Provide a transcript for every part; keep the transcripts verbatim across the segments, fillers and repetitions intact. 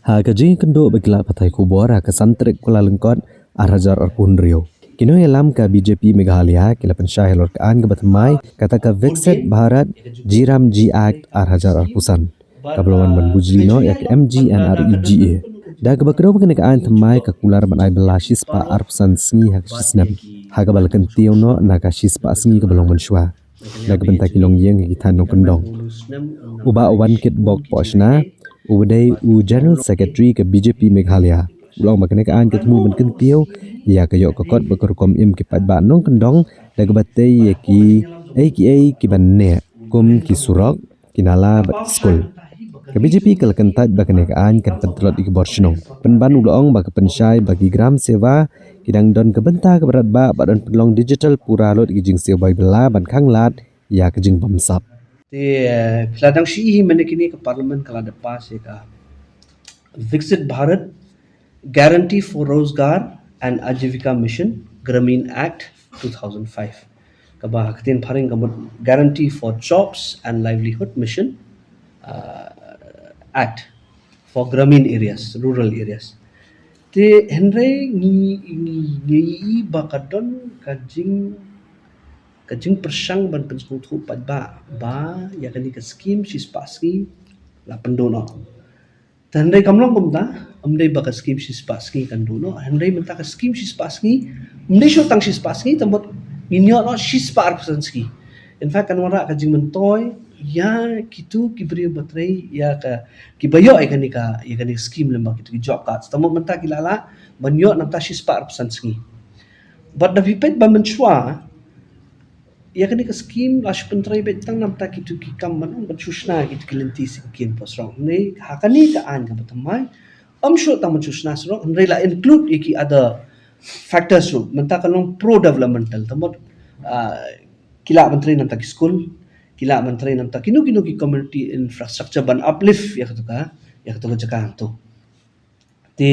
Ha ka jingkynduh bad ki lad pathai khubor ha ka san tarik Kyllalyngkot ar hajar arphew hynriew, ki nongïalam ka B J P Meghalaya ki la pynshai halor ka aiñ kaba thymmai, kata ka Viksit Bharat G RAM G Act ar hajar arphew san, kaba la wan ban bujli noh ïa ka M G N R E G A. Da kaba kdew ba kane ka aiñ thymmai ka kular ban ai bylla shispah arphew san sngi ha ka shisnem, ha kaba la kyntiew noh na ka shispah sngi kaba long mynshuwa na ka bynta ki longïing ha ki thaiñ nongkyndong. U Bah Wankitbok Pohshna, uba dei u General Secretary ka B J P Meghalaya, u la ong ba kane ka aiñ ka thmu ban kyntiew ïa ka ïoh ka kot bad ka rukom im ki paidbah nongkyndong da kaba tei ïa kiei kiei kiban neh, kum ki surok, ki nala bad ki skul. Ka B J P ka la kyntait ba kane ka aiñ kan pyntlot ïa ki bor shnong. Pynban u la ong ba ka pynshai ba ki Gram Seva ki dang don ka bynta kaba radbah bad yn pynlong digital pura lut ïa ki jingsiew bai bylla ban khanglad ïa ka jingbamsap. Te, eh, phi la dang shu i hi mynne kine ka Parliament ka la dep pass ïa ka Viksit Bharat Guarantee for Rozgar and Ajivika Mission, Grameen Act two thousand five. Kaba ha ka ktien phareng ka mut Guarantee for Jobs and Livelihood Mission, uh, Act for Grameen areas, rural areas. Te hynrei ngi, ngi, ngi i ba ka don ka jing, ka jingpyrshang ban pynsngewthuh paidbah ba ïa kane ka skim shispah sngi la pynduh noh. Te hynrei kam long kumta, ym dei ba ka skim shispah sngi kan duh noh, hynrei mynta ka skim shispah sngi ym dei shuh tang shispah sngi, tang bad ngin ïoh noh shispah arphew san sngi. In fact kan wanrah ka jingmyntoi ïa kito ki briew ba trei ïa ka, kiba ïoh ïa kane ka, ïa kane ka skim lyngba kito ki job cards. Tang bad mynta ki la lah ban ïoh na bynta shispah arphew san sngi. Bad da phi peit ba mynshuwa ïa kane ka skim la shu pyntrei beit tang na bynta kito ki kam ban, ban shu shna kito ki lynti syngkien post rong. Hynrei ha kane ka aiñ kaba thymmai ym shuh tang ban shu shna surok, hynrei la include ïa ki other factors ruh. Mynta ka long pro-developmental, tang bad, ah, ki lah ban trei na bynta ki skul, ki lah ban trei na bynta kino kino ki community infrastructure ban uplift ïa kato ka, ïa kato ka jaka hangto. Te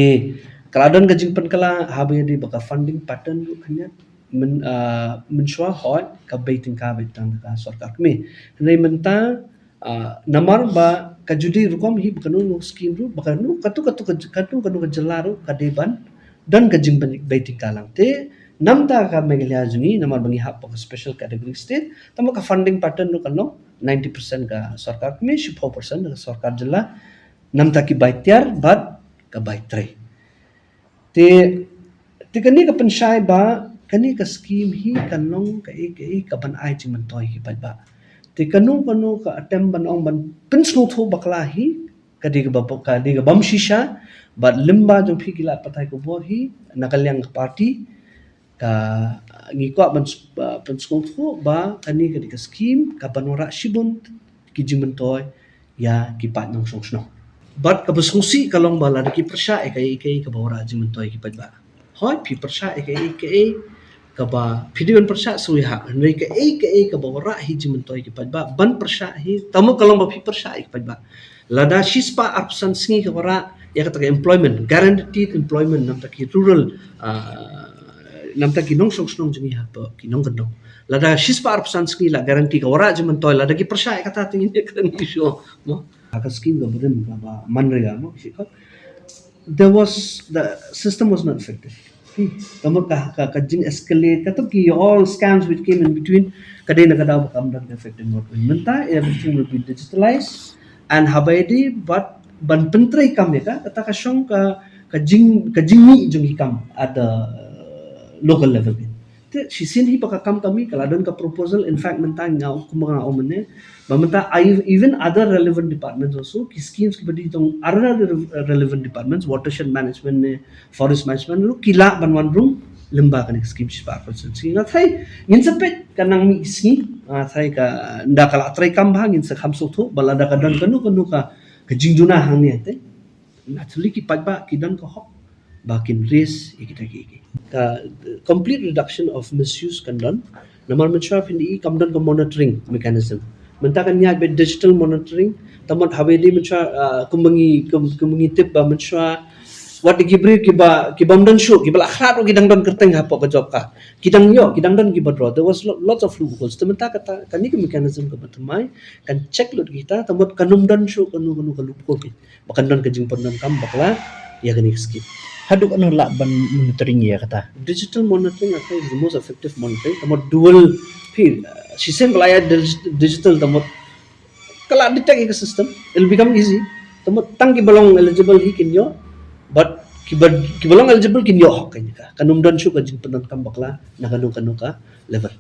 ka la don ka jingpynkylla haba ïadei bad ka funding pattern ruh khyndiat. Myn, ah, mynshuwa hooid ka bei tyngka beit tang da ka sorkar kmie. Hynrei mynta, ah, namar ba ka ju dei rukom hi ba kano kano skim ruh, ba kano, kato, kato, kato, kano kano ka jylla ruh ka dei ban don ka jingbei tyngka lang. Te na bynta ka Meghalaya jong ngi namar ba ngi hap ha ka special category state, tang bad ka funding pattern ruh kan long ninety percent ka sorkar kmie, shiphew percent ka sorkar jylla. Na bynta ki bai tiar bad ka bai trei. Te, te kane ka pynshai ba kane ka skim hi kan long kaei kaei kaban ai jingmyntoi ki paidbah. Te kano kano ka attempt ban ong ban pynsngewthuh bakla hi ka dei kaba, ka dei ka bym shisha. Bad lyngba jong phi ki lad pathai khubor hi na ka liang ka party, ka, ngi kwah ban s-, ba, pynsngewthuh ba kane ka dei ka skim kaban wanrah shibun ki jingmyntoi ïa ki paid nongshong shnong. Bad kaba sngewsih ka long ba lada ki pyrshah ïa kaei kaei kaba wanrah jingmyntoi ïa ki paidbah, hooid phi pyrshah ïa kaei kaei kaba phi dei ban pyrshah, sngewbha, hynrei kaei kaei kaba wanrah hi jingmyntoi ïa ki paidbah ban pyrshah hi, tang bad ka long ba phi pyrshah ïa ki paidbah. Lada shispah arphew san sngi ka wanrah ïa kata ka employment, guaranteed employment na bynta ki rural, ah, na bynta ki nongshong shnong jong ngi hapoh ki nongkyndong. Lada shispah arphew san sngi la guarantee ka wanrah jingmyntoi, lada ki pyrshah ïa kata te ngin ïa kren ki shuh mo. Ha ka skim kaba rim kaba MGNREGA mo, shi khot, there was, the system was not effective. Tang bad ka, ka, ka jing escalate, kato ki all scams which came in between, ka dei na ka daw ba kam don ka effective mode. Mynta everything will be digitalized, and haba ïadei bad ban pyntrei kam ïa ka, kata ka shong ka, ka jing, ka jingmih jong ki kam at the local level. Te shisien hi ba ka kam ka mih, ka la don ka proposal, in fact mynta nga, kumba nga ong mynne, ba mynta even other relevant departments also, ki schemes kiba dei jong other relevant departments, watershed management ne forest management ruh ki lah ban wan rung lyngba kane ka skim shispah arphew san sngi. Nga tharai ngin sa peit ka nang mih ki sngi, nga tharai ka, ynda ka la trei kam bha ngin sa kham sngewthuh, ba lada ka don kano kano ka, ka jingduna hangne te naturally ki paidbah ki don ka hok ba kin raise ïa kita kiei kiei. Ka complete reduction of misuse kan don. Namar mynshuwa phin i kam don ka monitoring mechanism. Mynta kan ïaid beit digital monitoring. Tang bad haba ïadei mynshuwa, ah, kumba ngi, kum, kumba ngi tip ba mynshuwa wat ki briew kiba, kibym don shuh, kiba la khlad ruh ki dang don kyrteng hapoh ka job card. Ki dang ïoh, ki dang don kiba draw. There was lo- lots of loopholes. Te mynta kata, kane ka mechanism kaba thymmai kan check lut kita, te mut kan ym don shuh kano kano ka loophole, ba kan don ka jingpyndonkam bakla ïa kane ka scheme. Haduh katno lah ban monitoring ïa kata? Digital monitoring, I think, is the most effective monitoring. Te mut dual phi, uh, shisien ba la ïa dig- digital, te mut ka la detect ïa ka system, it'll become easy. Te mut tang kiba long eligible hi kin ïoh, but kiba, kiba long eligible kin ïoh hok ïa ka. Kan ym don shuh ka jingpyndonkam bakla na kano kano ka level.